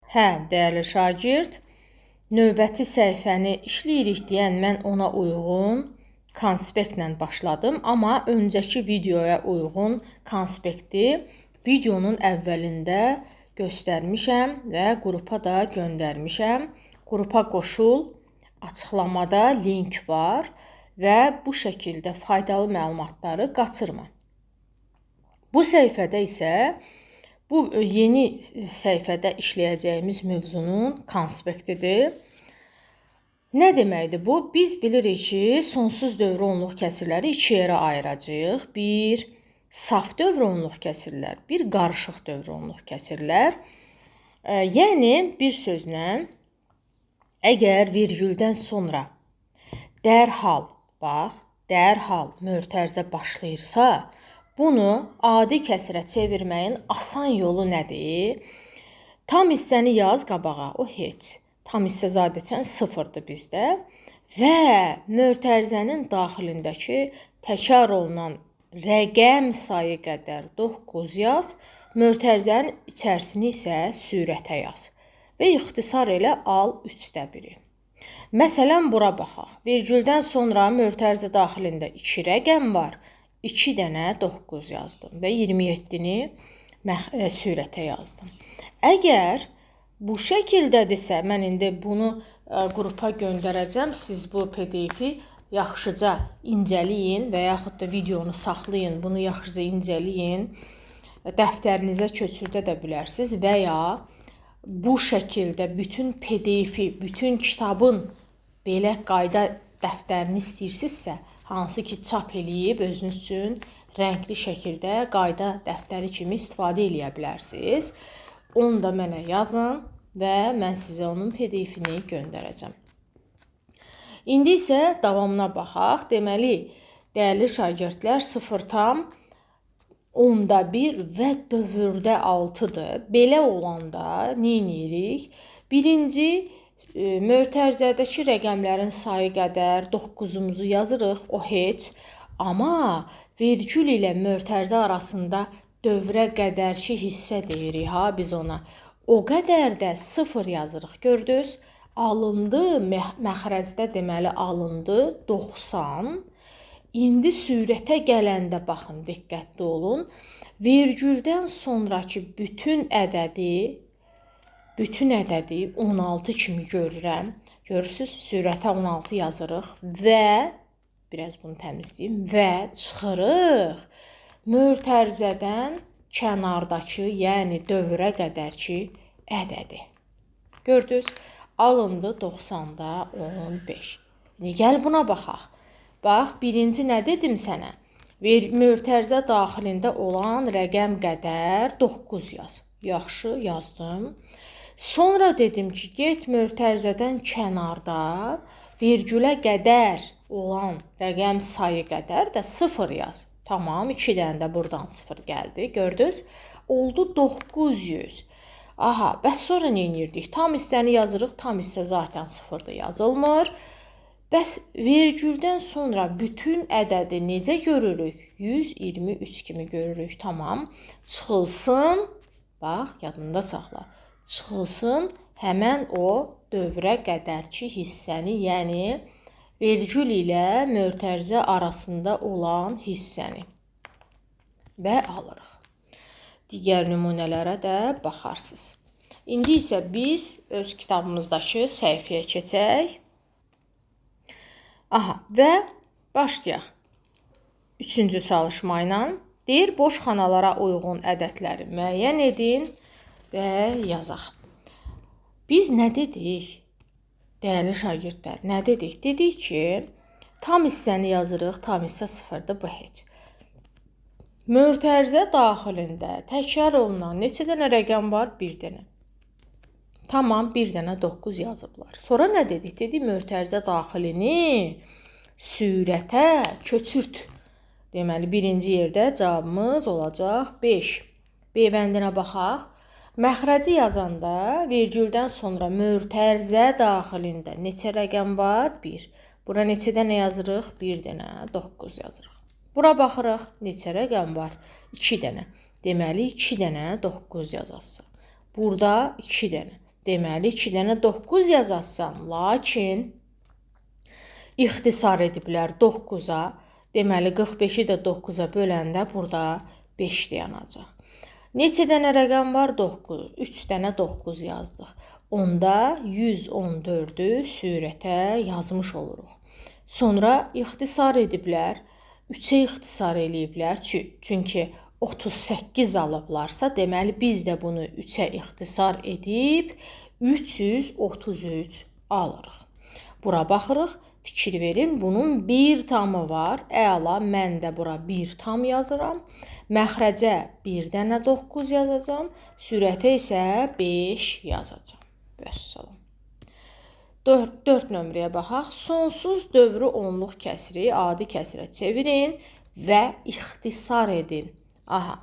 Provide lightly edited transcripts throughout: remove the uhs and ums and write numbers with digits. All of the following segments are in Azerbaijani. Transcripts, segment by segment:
Hə, dəyərli şagird, növbəti səhifəni işləyirik deyən mən ona uyğun konspektlə başladım, amma öncəki videoya uyğun konspekti videonun əvvəlində göstərmişəm və qrupa da göndərmişəm. Qrupa qoşul, açıqlamada link var və bu şəkildə faydalı məlumatları qaçırma. Bu səhifədə isə bu yeni səhifədə işləyəcəyimiz mövzunun konspektidir. Nə deməkdir bu? Biz bilirik ki, sonsuz dövrü onluq kəsirləri iki yerə ayıracağıq. Bir, saf dövrü onluq kəsirlər, bir qarışıq dövrü onluq kəsirlər. Yəni, bir sözlə, əgər virgüldən sonra dərhal, bax, dərhal mötərizə başlayırsa, bunu adi kəsirə çevirməyin asan yolu nədir? Tam hissəni yaz qabağa, o heç. Tam hissə zadətən sıfırdır bizdə. Və mötərizənin daxilindəki təkrar olunan rəqəm sayı qədər 9 yaz, mötərizənin içərisini isə sürətə yaz. Və ixtisar elə al 3-də 1-i. Məsələn, bura baxaq. Virgüldən sonra mötərizə daxilində 2 rəqəm var. 2 dənə 9 yazdım və 27-ni sürətə yazdım. Əgər bu şəkildədirsə, mən indi bunu qrupa göndərəcəm. Siz bu PDF-i yaxşıca incələyin və yaxud da videonu saxlayın, bunu yaxşıca incələyin. Dəftərinizə köçürdə də bilərsiniz və ya bu şəkildə bütün PDF-i, bütün kitabın belə qayda dəftərini istəyirsinizsə, hansı ki çap eləyib özünüz üçün rəngli şəkildə qayda dəftəri kimi istifadə eləyə bilərsiniz. Onu da mənə yazın və mən sizə onun PDF-ini göndərəcəm. İndi isə davamına baxaq. Deməli, dəyərli şagirdlər, 0,1 və dövrdə 6-dır. Belə olanda nə edirik? Birinci, mötərizədəki rəqəmlərin sayı qədər 9-umuzu yazırıq, o heç. Amma virgül ilə mötərizə arasında dövrə qədərki hissə deyirik ha biz ona. O qədər də 0 yazırıq. Gördünüz? Alındı, məxrəcdə deməli alındı 90. İndi sürətə gələndə baxın, diqqətli olun. Virgüldən sonrakı bütün ədədi 16 kimi görürəm. Görürsünüz, sürətə 16 yazırıq və biraz bunu təmizləyim və çıxırıq mötərizədən kənardakı, yəni dövrə qədərki ədədi. Gördünüz, alındı 90-da 15. İndi gəl buna baxaq. Bax, birinci nə dedim sənə? Mötərizə daxilində olan rəqəm qədər 9 yaz. Yaxşı, yazdım. Sonra dedim ki, get mötərizədən kənarda virgülə qədər olan rəqəm sayı qədər də 0 yaz. Tamam, 2 dənə də buradan 0 gəldi. Gördünüz? Oldu 900. Aha, bəs sonra nə edirdik? Tam hissəni yazırıq. Tam hissə zaten 0-da yazılmır. Bəs virgüldən sonra bütün ədədi necə görürük? 123 kimi görürük. Tamam. Çıxılsın. Bax, yadında saxla. Çıxılsın həmən o dövrə qədərki hissəni, yəni vergül ilə mötərizə arasında olan hissəni və alırıq. Digər nümunələrə də baxarsınız. İndi isə biz öz kitabımızdakı səhifəyə keçək. Aha, və başlayaq. Üçüncü çalışma ilə. Deyir, boş xanalara uyğun ədədləri müəyyən edin və yazaq. Biz nə dedik? Dəyərli şagirdlər, nə dedik? Dedik ki, tam hissəni yazırıq, tam hissə 0-dır, bu heç. Mötərizə daxilində təkrar olunan neçə dənə rəqəm var? Bir dənə. Tamam, bir dənə 9 yazıblar. Sonra nə dedik? Dedik, mötərizə daxilini sürətə köçürt. Deməli, birinci yerdə cavabımız olacaq 5. B bəndinə baxaq. Məxrəci yazanda virgüldən sonra mötərizə daxilində neçə rəqəm var? 1. Bura neçə dənə yazırıq? 1 dənə 9 yazırıq. Bura baxırıq, neçə rəqəm var? 2 dənə. Deməli, 2 dənə 9 yazarsan. Burada 2 dənə. Deməli, 2 dənə 9 yazasan. Lakin ixtisar ediblər 9-a. Deməli, 45-i də 9-a böləndə burada 5 dayanacaq. Neçə dənə rəqəm var? 9. 3 dənə 9 yazdıq. Onda 114-ü sürətə yazmış oluruq. Sonra ixtisar ediblər. 3-ə ixtisar eləyiblər. Çünki 38 alıblarsa, deməli biz də bunu 3-ə ixtisar edib 333 alırıq. Bura baxırıq. Fikir verin, bunun 1 tamı var. Əla, mən də bura 1 tam yazıram. Məxrəcə 1 dənə 9 yazacağam. Sürətə isə 5 yazacağam. Vəssalam. 4 nömrəyə baxaq. Sonsuz dövrü onluq kəsri adi kəsrə çevirin və ixtisar edin. Aha.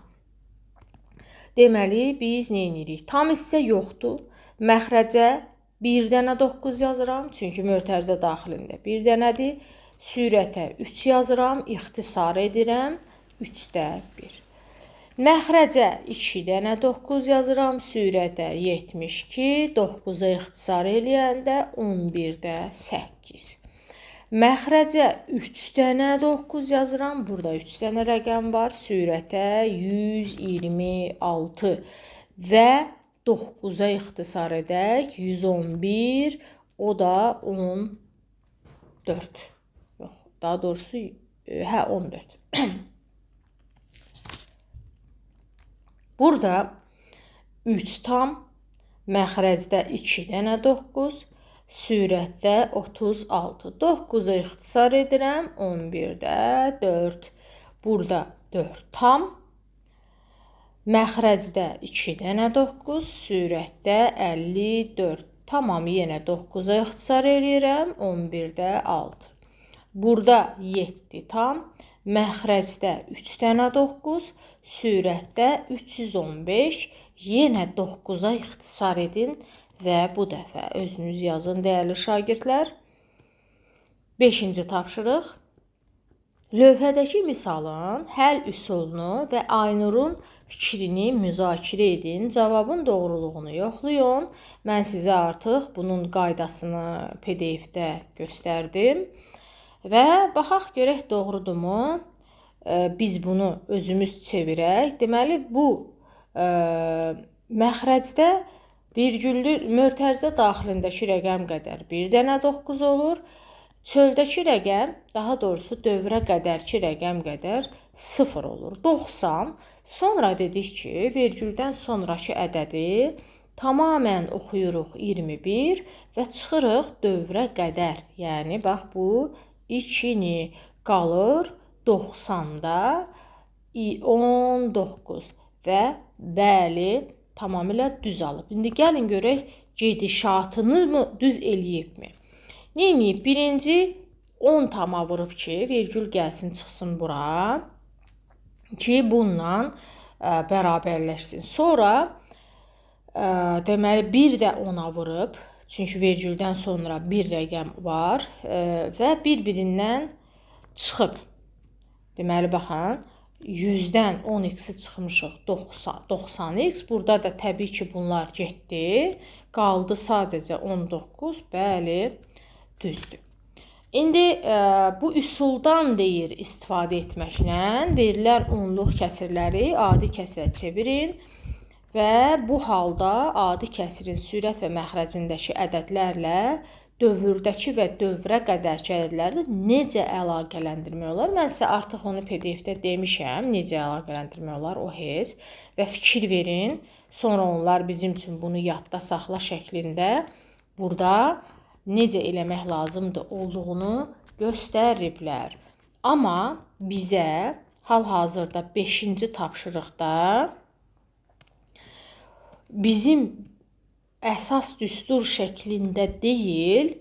Deməli, biz nə edirik? Tam hissə yoxdur. Məxrəcə 1 dənə 9 yazıram, çünki mötərizə daxilində 1 dənədir. Sürətə 3 yazıram, ixtisar edirəm, 3-də 1. Məxrəcə 2 dənə 9 yazıram, sürətə 72, 9-a ixtisar eləyəndə 11-də 8. Məxrəcə 3 dənə 9 yazıram, burada 3 dənə rəqəm var, sürətə 126 və 9-a ixtisar edək, 111, o da 14. Yox, daha doğrusu, hə, 14. Burada 3 tam, məxrəcdə 2 dənə 9, sürətdə 36. 9-a ixtisar edirəm, 11-də 4. Burada 4 tam, məxrəcdə 2 dənə 9, sürətdə 54. Tamam, yenə 9-a ixtisar eləyirəm, 11-də 6. Burada 7 tam, məxrəcdə 3 dənə 9, sürətdə 315, yenə 9-a ixtisar edin və bu dəfə özünüz yazın, dəyərli şagirdlər. 5-ci tapşırıq. Lövhədəki misalın həll üsulunu və Aynurun fikrini müzakirə edin, cavabın doğruluğunu yoxlayın. Mən sizə artıq bunun qaydasını PDF-də göstərdim. Və baxaq görək doğrudurmu? Biz bunu özümüz çevirək. Deməli, bu məxrəcdə virgüllü mötərizə daxilindəki rəqəm qədər 1 dənə 9 olur. Çöldəki rəqəm, daha doğrusu dövrə qədərki rəqəm qədər 0 olur. 90. Sonra dedik ki, vergüldən sonrakı ədədi tamamən oxuyuruq 21 və çıxırıq dövrə qədər. Yəni, bax, bu 2-ni qalır 90-da 19 və bəli, tamamilə düz alıb. İndi gəlin görək gedişatını mı düz eləyibmi? Nə eləyib? Birinci 10 tama vurub ki, vergül gəlsin, çıxsın bura ki, bununla bərabərləşsin. Sonra deməli 1 də 10-a vurub, çünki vergüldən sonra bir rəqəm var və bir-birindən çıxıb. Deməli, baxın, 100-dən 10x-i çıxmışıq, 90x. Burada da təbii ki, bunlar getdi. Qaldı sadəcə 19. Bəli, düzdür. İndi bu üsuldan deyir istifadə etməklə verilən onluq kəsirləri adi kəsirə çevirin və bu halda adi kəsirin sürət və məxrəcindəki ədədlərlə dövrdəki və dövrə qədərki ədədləri necə əlaqələndirmək olar? Mən sizə artıq onu PDF-də demişəm, necə əlaqələndirmək olar o heç və fikir verin. Sonra onlar bizim üçün bunu yadda saxla şəklində burada necə eləmək lazımdır olduğunu göstəriblər. Amma bizə hal-hazırda 5-ci tapşırıqda bizim əsas düstur şəklində deyil,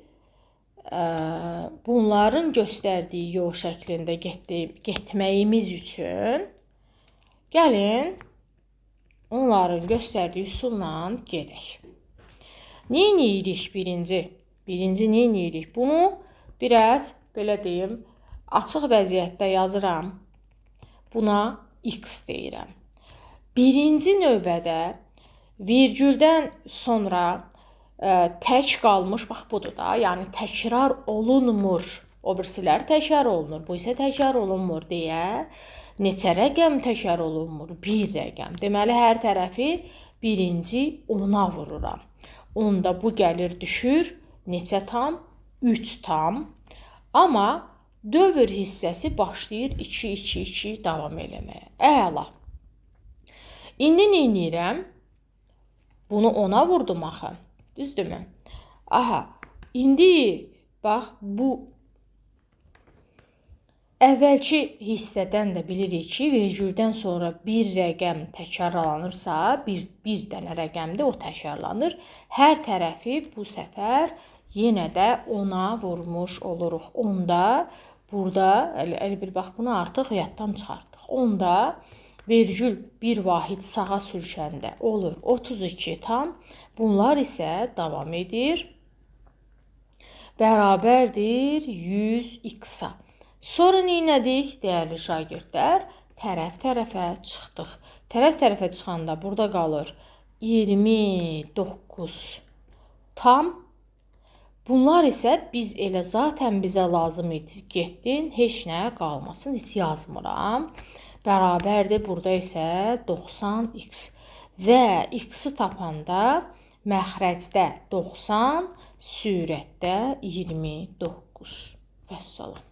bunların göstərdiyi yol şəklində getməyimiz üçün gəlin onların göstərdiyi üsulla gedək. Nə edirik birinci? Birinci nə edirik? Bunu biraz, belə deyim, açıq vəziyyətdə yazıram. Buna x deyirəm. Birinci növbədə virgüldən sonra Tək qalmış, bax budur da, yəni təkrar olunmur. O birisilər təkrar olunur, bu isə təkrar olunmur deyə neçə rəqəm təkrar olunmur? Bir rəqəm. Deməli, hər tərəfi birinci 10-a vururam. Onda bu gəlir düşür, neçə tam? 3 tam. Amma dövr hissəsi başlayır 2, 2, 2 davam eləməyə. Əla. İndi nə edirəm? Bunu 10-a vurdum axı. Düzdürmü? Aha, indi bax bu əvvəlki hissədən də bilirik ki, vergüldən sonra bir rəqəm təkrarlanırsa, bir dənə rəqəmdir, o təkrarlanır. Hər tərəfi bu səfər yenə də 10-a vurmuş oluruq. Onda burada, elə bir bax, bunu artıq yaddan çıxartdıq. Onda vergül bir vahid sağa sürüşəndə olur 32 tam. Bunlar isə davam edir. Bərabərdir 100x-a. Sonra nə elədik, dəyərli şagirdlər? Tərəf-tərəfə çıxdıq. Tərəf-tərəfə çıxanda burada qalır 29 tam. Bunlar isə biz elə zaten bizə lazım idi. Getdin, heç nə qalmasın, heç yazmıram. Bərabərdir, burada isə 90x. Və x-i tapanda məxrəcdə 90, sürətdə 29. Vəssalam.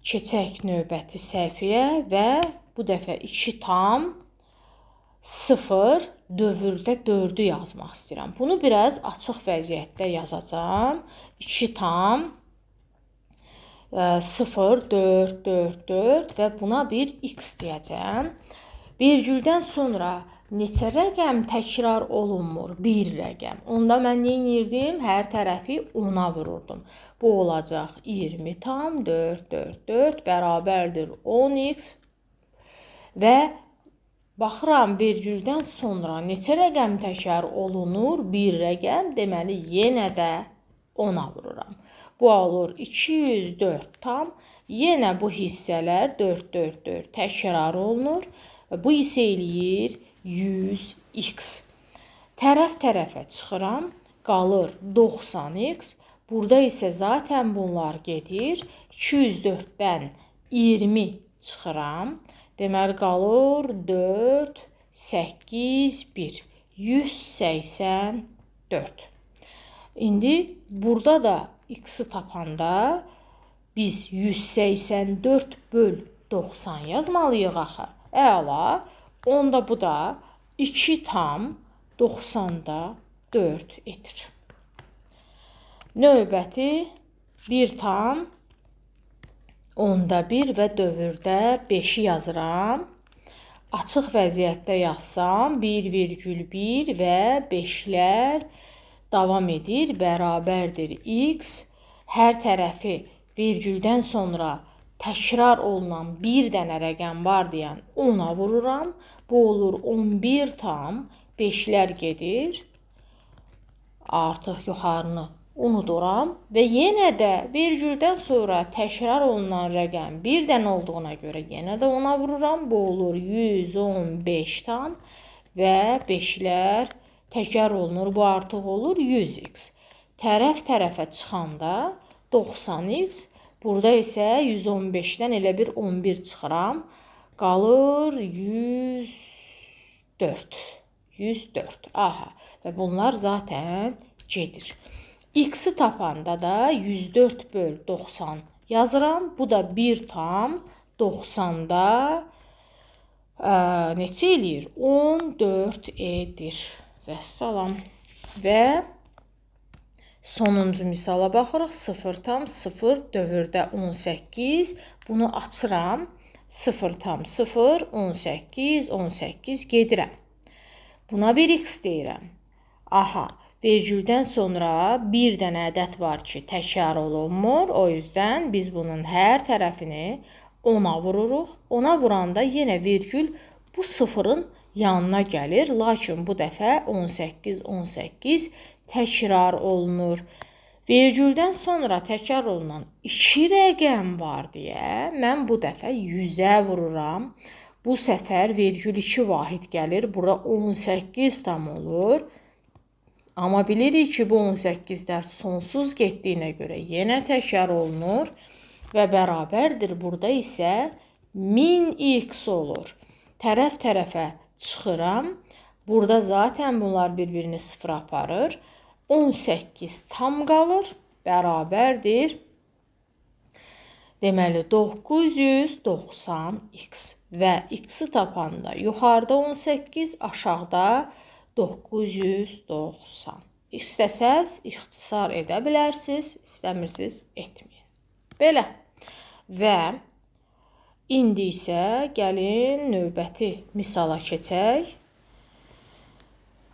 Keçək növbəti səhifəyə və bu dəfə 2 tam 0 dövrdə 4-ü yazmaq istəyirəm. Bunu biraz açıq vəziyyətdə yazacağam. 2 tam 0, 4, 4, 4 və buna bir x deyəcəm. Vergüldən sonra neçə rəqəm təkrar olunmur? Bir rəqəm. Onda mən nə edirdim? Hər tərəfi 10-a vururdum. Bu olacaq 20 tam 4, 4, 4 bərabərdir 10x və baxıram vergüldən sonra neçə rəqəm təkrar olunur? Bir rəqəm. Deməli, yenə də 10-a vururam. Bu olur 204 tam. Yenə bu hissələr 4, 4, 4 təkrar olunur. Bu isə eləyir 100x. Tərəf-tərəfə çıxıram, qalır 90x. Burada isə zaten bunlar gedir. 204-dən 20 çıxıram. Deməli, qalır 4, 8, 1. 184. İndi burada da x-i tapanda biz 184 böl 90 yazmalıyıq axı. Əla. Onda bu da 2 tam 90-da 4 edir. Növbəti 1 tam onda 1 və dövrdə 5-i yazıram. Açıq vəziyyətdə yazsam 1,1 və 5-lər davam edir, bərabərdir x. Hər tərəfi vergüldən sonra təkrar olunan bir dənə rəqəm var deyən 10-a vururam. Bu olur 11 tam 5-lər gedir. Artıq yuxarını unuduram və yenə də vergüldən sonra təkrar olunan rəqəm bir dənə olduğuna görə yenə də 10-a vururam. Bu olur 115 tam və 5-lər təkrar olunur. Bu artıq olur 100x. Tərəf tərəfə çıxanda 90x. Burada isə 115-dən elə bir 11 çıxıram. Qalır 104. 104. Aha. Və bunlar zaten gedir. X-i tapanda da 104 böl 90 yazıram. Bu da 1 tam 90-da neçə eləyir? 14 edir. Vəssalam. Və sonuncu misala baxırıq. 0 tam 0 dövrdə 18. Bunu açıram. 0 tam 0, 18, 18 gedirəm. Buna bir x deyirəm. Aha, vergüldən sonra bir dənə ədəd var ki, təkrar olunmur. O yüzden biz bunun hər tərəfini 10-a vururuq. 10-a vuranda yenə vergül bu sıfırın yanına gəlir. Lakin bu dəfə 18, 18 təkrar olunur. Vergüldən sonra təkrar olunan 2 rəqəm var deyə mən bu dəfə 100-ə vururam. Bu səfər vergül 2 vahid gəlir. Bura 18 tam olur. Amma bilirik ki, bu 18-lər sonsuz getdiyinə görə yenə təkrar olunur və bərabərdir. Burada isə 1000x olur. Tərəf tərəfə çıxıram. Burada zaten bunlar bir-birini sıfıra aparır. 18 tam qalır, bərabərdir. Deməli, 990x və x-i tapanda yuxarıda 18, aşağıda 990. İstəsəz ixtisar edə bilərsiniz, istəmirsiniz etməyin. Belə. Və indi isə gəlin növbəti misala keçək.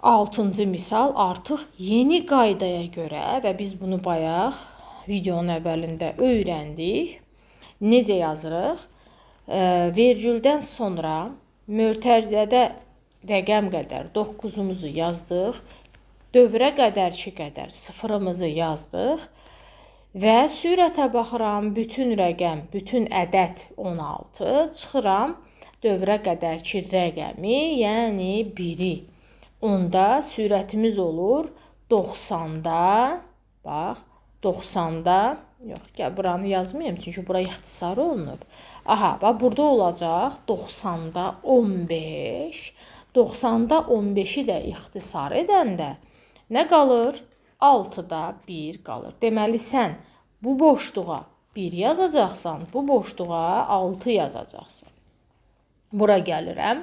6-cı misal artıq yeni qaydaya görə və biz bunu bayaq videonun əvvəlində öyrəndik. Necə yazırıq? Vergüldən sonra mötərizədə rəqəm qədər 9-umuzu yazdıq. Dövrə qədərki qədər sıfırımızı yazdıq. Və sürətə baxıram, bütün rəqəm, bütün ədəd 16. Çıxıram dövrə qədərki rəqəmi, yəni 1-i. Onda sürətimiz olur 90-da, bax, 90-da, yox, gəl buranı yazmayayım, çünki bura ixtisar olunub. Aha, bax, burada olacaq 90-da 15, 90-da 15-i də ixtisar edəndə nə qalır? 6-da 1 qalır. Deməli, sən bu boşluğa 1 yazacaqsan, bu boşluğa 6 yazacaqsan. Bura gəlirəm.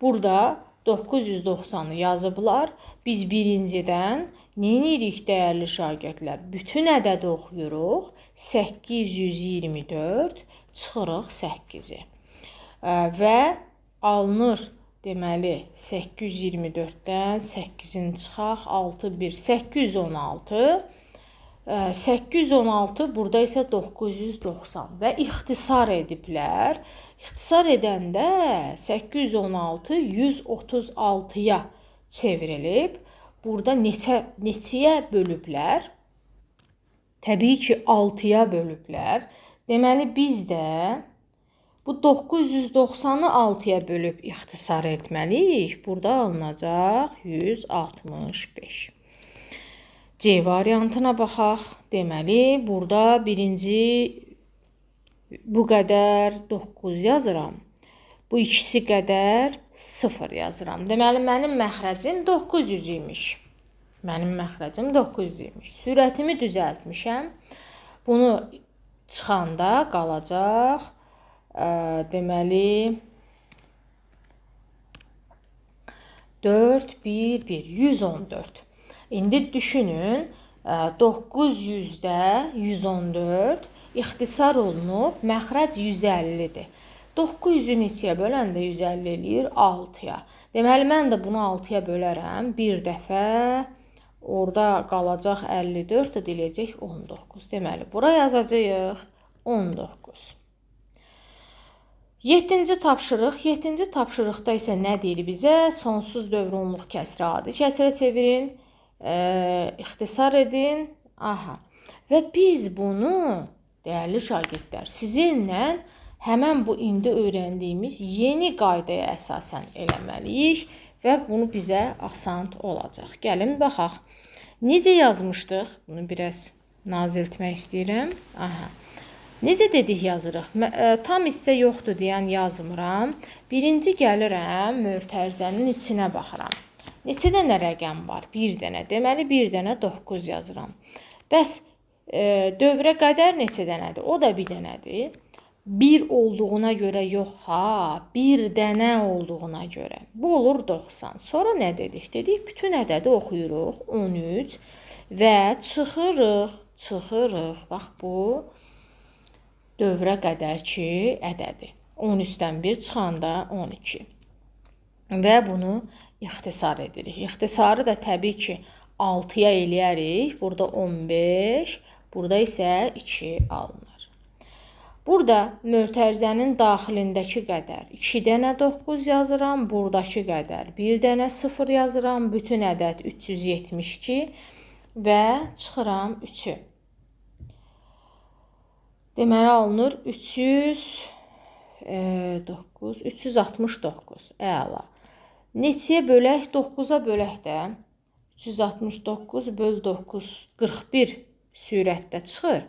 Burada 990-ı yazıblar. Biz birincidən neynirik dəyərli şagirdlər? Bütün ədədi oxuyuruq. 824, çıxırıq 8-i. Və alınır, deməli, 824-dən 8-in çıxaq, 6, 1, 816. 816, burada isə 990 və ixtisar ediblər. İxtisar edəndə 816 136-ya çevrilib. Burada neçəyə bölüblər? Təbii ki, 6-ya bölüblər. Deməli, biz də bu 990-ı 6-ya bölüb ixtisar etməliyik. Burada alınacaq 165. C variantına baxaq. Deməli, burada birinci bu qədər 9 yazıram. Bu ikisi qədər 0 yazıram. Deməli, mənim məxrəcim 900 imiş. Mənim məxrəcim 900 imiş. Sürətimi düzəltmişəm. Bunu çıxanda qalacaq. Deməli, 4, 1, 1, 114. İndi düşünün, 900-də 114 ixtisar olunub, məxrəc 150-dir. 900-ü neçəyə böləndə 150 eləyir? 6-ya. Deməli, mən də bunu 6-ya bölərəm. Bir dəfə orada qalacaq 54, eləyəcək 19. Deməli, bura yazacağıq 19. 7-ci tapşırıq. 7-ci tapşırıqda isə nə deyir bizə? Sonsuz dövr onluq kəsri adi kəsrə çevirin. İxtisar edin. Aha. Və biz bunu, dəyərli şagirdlər, sizinlə həmən bu indi öyrəndiyimiz yeni qaydaya əsasən eləməliyik və bunu bizə asan olacaq. Gəlin, baxaq. Necə yazmışdıq? Bunu biraz naziltmək istəyirəm. Aha. Necə dedik yazırıq? Tam hissə yoxdur deyən yazmıram. Birinci gəlirəm, mötərizənin içinə baxıram. Neçə dənə rəqəm var? Bir dənə. Deməli, bir dənə 9 yazıram. Bəs dövrə qədər neçə dənədir? O da bir dənədir. 1 olduğuna görə yox, ha, bir dənə olduğuna görə. Bu olur 90. Sonra nə dedik? Dedik, bütün ədədi oxuyuruq. 13 və çıxırıq, çıxırıq. Bax, bu dövrə qədər ki ədədi. 13-dən 1 çıxanda 12. Və bunu ixtisar edirik. İxtisarı da təbii ki 6-ya eləyərik. Burada 15, burada isə 2 alınır. Burada mötərizənin daxilindəki qədər 2 dənə 9 yazıram, buradakı qədər 1 dənə 0 yazıram, bütün ədəd 372 və çıxıram 3-ü. Deməli, alınır 309, 369. Əla. Neçəyə bölək? 9-a bölək də. 369 böl 9, 41 sürətdə çıxır.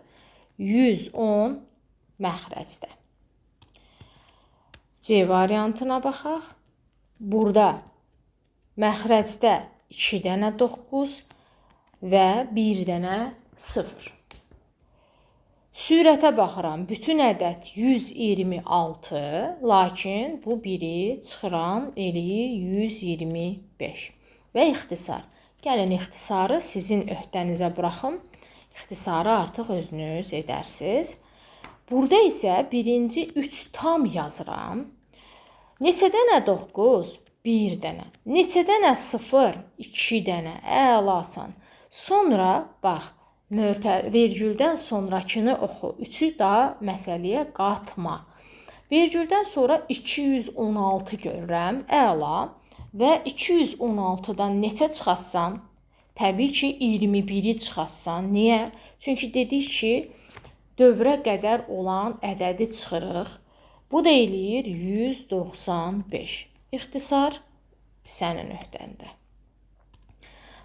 110 məxrəcdə. C variantına baxaq. Burada məxrəcdə 2 dənə 9 və 1 dənə 0. Sürətə baxıram. Bütün ədəd 126, lakin bu biri çıxıram eləyir 125. Və ixtisar. Gəlin ixtisarı sizin öhdənizə buraxım. İxtisarı artıq özünüz edərsiniz. Burada isə birinci 3 tam yazıram. Neçə dənə 9? 1 dənə. Neçə dənə 0? 2 dənə. Əlasan. Sonra bax, vergüldən sonrakını oxu. 3-ü da məsələyə qatma. Vergüldən sonra 216 görürəm. Əla. Və 216-dan neçə çıxarsan? Təbii ki, 21-i çıxarsan. Niyə? Çünki dedik ki, dövrə qədər olan ədədi çıxırıq. Bu da eləyir 195. İxtisar sənin öhdəndə.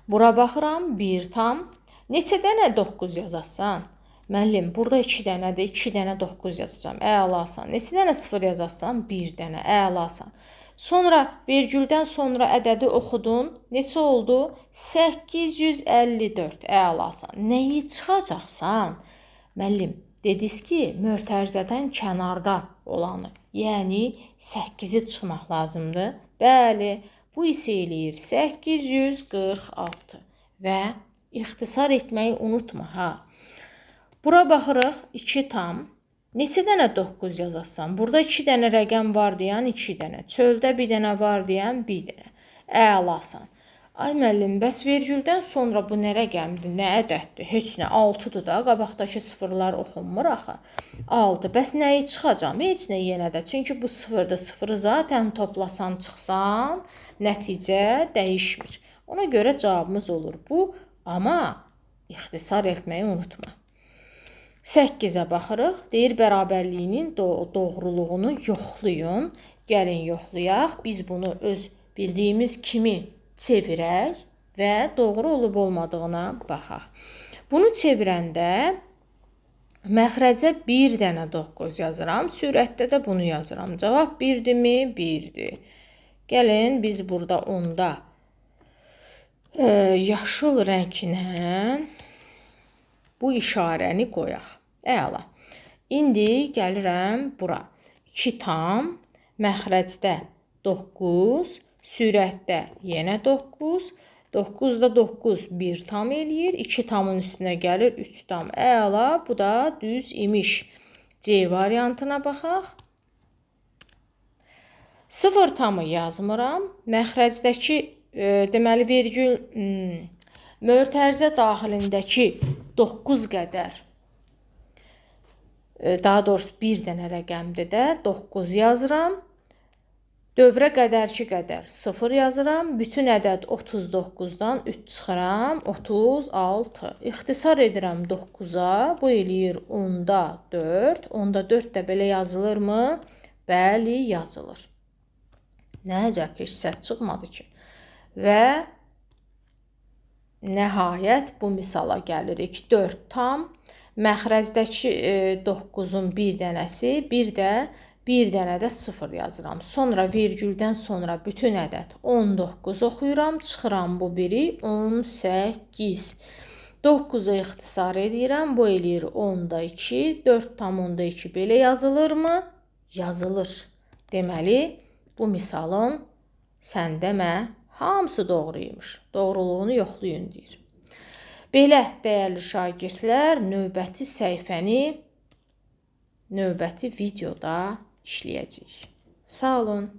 Bura baxıram, 1 tam. Neçə dənə 9 yazasan? Müəllim, burada 2 dənədir, 2 dənə 9 yazacağam. Əlasan. Neçə dənə 0 yazasan? 1 dənə. Əlasan. Sonra vergüldən sonra ədədi oxudun. Neçə oldu? 854. Əlasan. Nəyi çıxacaqsan? Müəllim, dediniz ki, mötərizədən kənarda olanı, yəni 8-i çıxmaq lazımdır. Bəli, bu isə eləyir 846 və ixtisar etməyi unutma ha. Bura baxırıq, 2 tam. Neçə dənə 9 yazasan? Burada 2 dənə rəqəm var deyən 2 dənə. Çöldə 1 dənə var deyən 1 dənə. Əlasan. Ay müəllim, bəs vergüldən sonra bu nə rəqəmdir, nə ədəddir? Heç nə, 6-dır da, qabaqdakı sıfırlar oxunmur axı. 6. Bəs nəyi çıxacam? Heç nə yenə də. Çünki bu sıfırdır. Sıfırı zaten toplasan, çıxsan, nəticə dəyişmir. Ona görə cavabımız olur bu. Amma ixtisar etməyi unutma. 8-ə baxırıq. Deyir, bərabərliyinin doğruluğunu yoxlayın. Gəlin yoxlayaq. Biz bunu öz bildiyimiz kimi çevirək və doğru olub olmadığına baxaq. Bunu çevirəndə məxrəcə 1 dənə 9 yazıram. Sürətdə də bunu yazıram. Cavab 1-dirmi? 1-dir. Gəlin biz burada onda yaşıl rənglə bu işarəni qoyaq. Əla. İndi gəlirəm bura. 2 tam, məxrəcdə 9, sürətdə yenə 9. 9-da 9 1 tam eləyir. 2 tamın üstünə gəlir 3 tam. Əla, bu da düz imiş. C variantına baxaq. 0 tamı yazmıram. Məxrəcdəki, deməli, vergül mötərizə daxilindəki 9 qədər, daha doğrusu bir dənə rəqəmdir də, 9 yazıram. Dövrə qədərki qədər 0 yazıram. Bütün ədəd 39-dan 3 çıxıram, 36. İxtisar edirəm 9-a, bu eləyir 10-da 4. 10-da 4 də belə yazılırmı? Bəli, yazılır. Nə əcəb, heç səhv çıxmadı ki. Və nəhayət bu misala gəlirik. 4 tam, məxrəcdəki 9-un bir dənəsi, bir də bir dənə də 0 yazıram. Sonra vergüldən sonra bütün ədəd 19 oxuyuram. Çıxıram bu biri 18. 9-a ixtisar edirəm. Bu eləyir 10-da 2. 4,2 belə yazılırmı? Yazılır. Deməli, bu misalın sən demə hamısı doğru imiş. Doğruluğunu yoxlayın deyir. Belə, dəyərli şagirdlər, növbəti səhifəni növbəti videoda işləyəcəyik. Sağ olun.